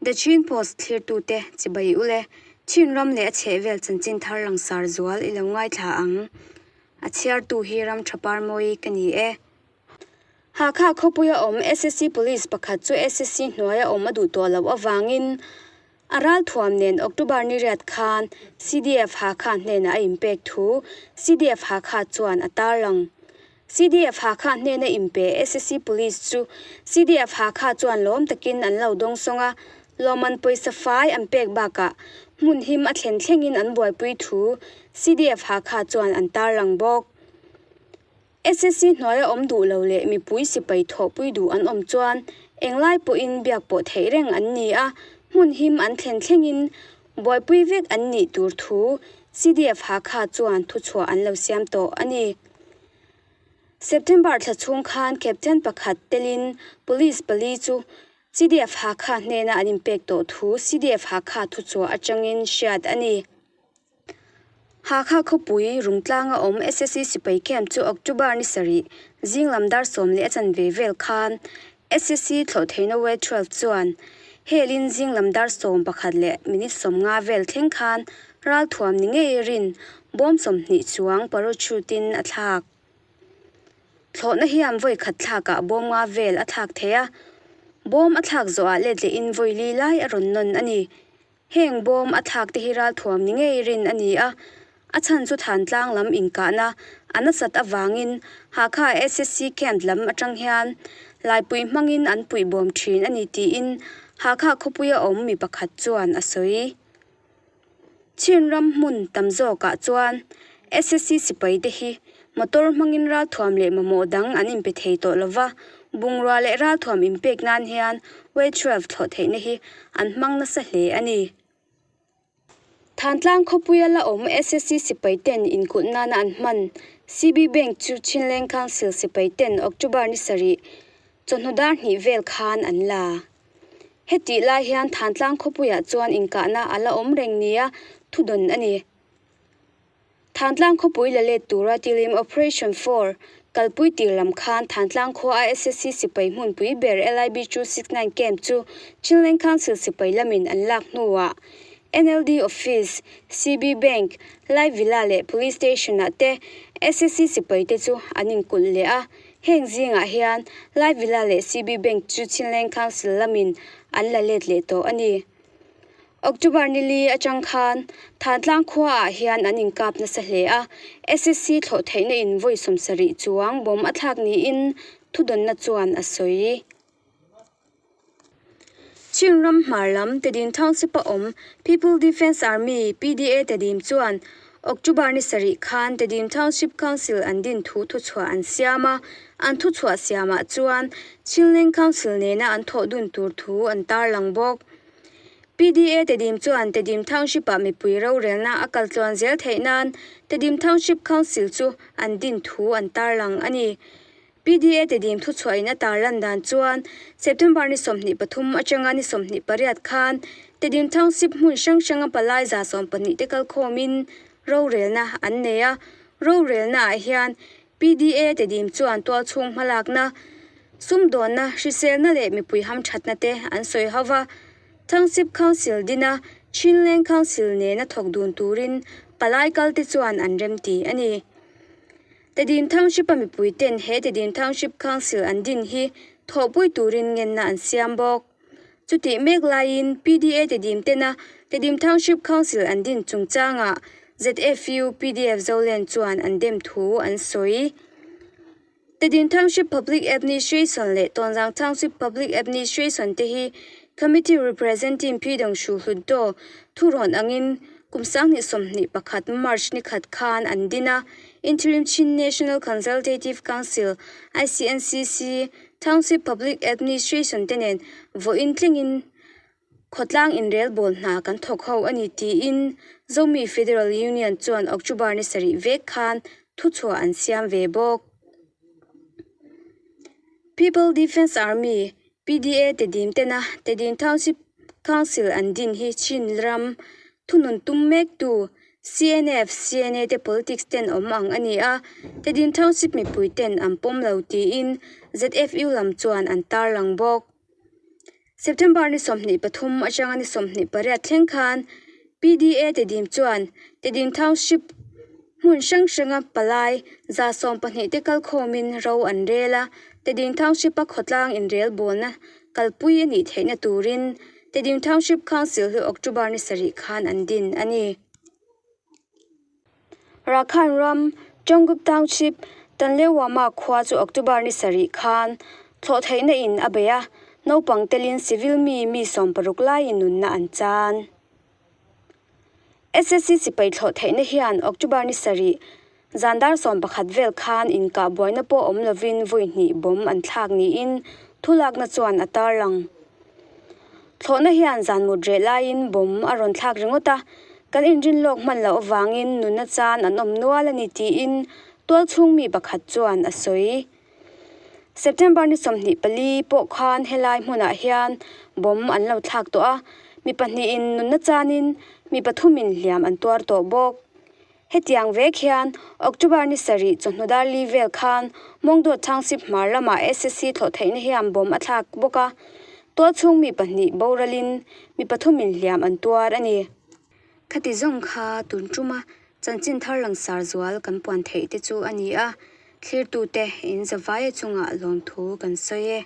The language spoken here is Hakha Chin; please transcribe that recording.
The Chin Post thlirtute chibai ule Chinram leh a chhehvel chanchin thar langsar zual i lo ngaithla ang. A chhiartu hi Ramtha Parmawi ka ni e. Hakha khawpuia awm SSC Police pakhat chu SSC hnuaia awm a duh tawh loh avangin a ralthuam nen October ni riat khan CDF Hakha hnenah a inpek thu CDF Hakha chuan a tarlang. CDF Hakha hnena inpe SSC Police chu CDF Hakha chuan lawm takin an lo dawngsawng a, lawmman pawisa fai an pek bakah hmun him a thlen thlengin an buaipui thu CDF Hakha chuan an tarlang bawk. SSC hnuaia awm duh lo leh mipui sipai thawhpui duh an awm chuan englai pawhin biak pawh theih reng an ni a, hmun him an thlen thlengin buaipui vek an nih tur thu CDF Hakha chuan thuchhuah an lo siam tawh a ni. September thla chhung khan Captain pakhat telin Police pali chu CDF Hakha hnena an inpek tawh thu CDF Hakha thuchhuah atangin hriat a ni. Hakha khawpui Rungtlanga awm SSC sipai camp chu October ni sarih zing lam dar 10 leh a chanve vel khan SSC thlawhtheihna Way 12 chuan helin zing lam dar 11 leh minute 50 vel thleng khan ralthuam ni ngei rin bawm 20 chuang parachute-in a thlak. Thlawhna hian vawi khat thlakah bawm nga vel a thlak thei a, bawm a thlak zawhah let lehin vawi li lai a rawn nawn a ni. Heng bawm a thlak te hi ralthuam ni ngei rin a ni a, a chhan chu Thantlang lam inkahna a nasat avangin Hakha SSC camp lam atang hian Laipui hmangin an puihbawm thin a ni tiin Hakha khawpuia awm mi pakhat chuan a sawi. Chin ram hmun tam zawkah chuan SSC sipai te hi motor hmangin ralthuam leh mamawh dang an inpe thei tawh lova, bungrua leh ralthuam inpek nan hian Way 12 thlawh theihna hi an hmang nasa hle a ni. Thantlang khawpuia la awm SSC sipai ten inkulh nana an hman CB Bank chu Chinleng Council sipai ten October ni sarih chawhnu dar hnih vel khan an la. Hetih lai hian Thantlang khawpuiah chuan inkahna a la awm reng nia thudawn a ni. Thantlang khawpui la let tura tilim Operation 4 kalpui tir lam khan Thantlang khua a SSC sipai hmunpui ber LIB 269 camp chu Chinleng Council sipai lamin an lak hnuah NLD Office, CB Bank, Lai Villa leh Police Station-ah te SSC sipai te chu an inkulh leh a. Heng zingah hian Lai Villa leh CB Bank chu Chinleng Council lamin an la let leh tawh a ni. October ni li atang khan Thantlang khuaah hian an inkap nasa hle a, SSC thlawh theihna in vawi 70 chuang bawm a thlak niin thudawnna chuan a sawi. Chin ram hmar lam Tedim Township a awm People Defence Army, PDA, Tedim chuan October ni sarih khan Tedim Township Council an din thu thuchhuah an siam a, an thuchhuah siamah chuan Chinleng Council nena an thawh dun tur thu an tarlang bawk. PDA Tedim chuan Tedim Township-ah mipui rorelna a kal tluan zel theih nan Tedim Township Council chu an din thu an tarlang a ni. PDA Tedim thuchhuahin a tarlan dan chuan September ni 23 atanga ni 28 khan Tedim Township hmun hrang hranga palai 12 te kalkhawmin rorelna an nei a. Rorelnaah hian PDA Tedim chuan tualchhung hmalakna, sumdawnna, hriselna leh mipui hamthatna te an sawi ho va. Township Council dina Chinleng Council nena thawk dun turin palai kalte chuan an remti a ni. Tedim Township-a mipui ten he Tedim Township Council an din hi thawhpui turin ngenna an siam bawk. Chutih mek laiin PDA Tedim tena Tedim Township Council an din chungchangah ZFU PDF Zolen chuan an dem thu an sawi. Tedim Township Public Administration leh Tonzang Township Public Administration te hi Committee Representing Phidang Hru Hlutdaw thurawn angin kum 2021 March ni khat khan an din a, Interim Chin National Consultative Council, ICNCC, Township Public Administration te nen vawiin tlingin khawtlang inrelbawl hna kan thawk ho a ni tiin Zomi Federal Union chuan October ni sarih vek khan thuchhuah an siam ve bawk. People Defence Army, PDA, Tedim tena Tedim Township Council an din hi Chin ram thunun tum mektu CNF, CNA te politics ten awm ang a ni a, Tedim Township mipui ten an pawm lo tiin ZFU lam chuan an tarlang bawk. September ni 23 atanga ni 28 thleng khan PDA Tedim chuan Tedim Township hmun hrang hranga palai 12 te kalkhawmin ro an rel a, Tedim Township-a khawtlang inrelbawlna kalpui a nih theihna turin Tedim Township Council hi October ni sarih khan an din a ni. Rakhine ram Taungup Township Tanlewama khua chu October ni sarih khan thlawhtheihna in a bei a, naupang telin civil mi mi 60 laiin nunna an chan. SSC sipai thlawhtheihna hian October ni sarih zan dar 11 vel khan inkah buaina pawh awm lovin vawi hnih bomb an thlak niin thulakna chuan a tarlang. Thlawhna hian zan mut reh laiin bomb a rawn thlak ringawt a, kan inrin lawk hman loh avangin nunna chan an awm nual a ni tiin tualchhung mi pakhat chuan a sawi. September ni 24 pawh khan helai hmunah hian bomb an lo thlak tawh a, mi pahnihin nunna chanin mi pathumin hliam an tuar tawh bawk. Hetiang vek hian October ni sarih chawhnu dar li vel khan Mawngdawt Township hmar lamah SSC thlawhtheihna hian bomb a thlak bawk a, tualchhung mi pahnih boralin mi pathumin hliam an tuar a ni. Khati zawng kha tun tuma chanchin thar langsar zual kan puan theih te chu a ni a, thlirtute in zavaia chungah lawmthu kan sawi e.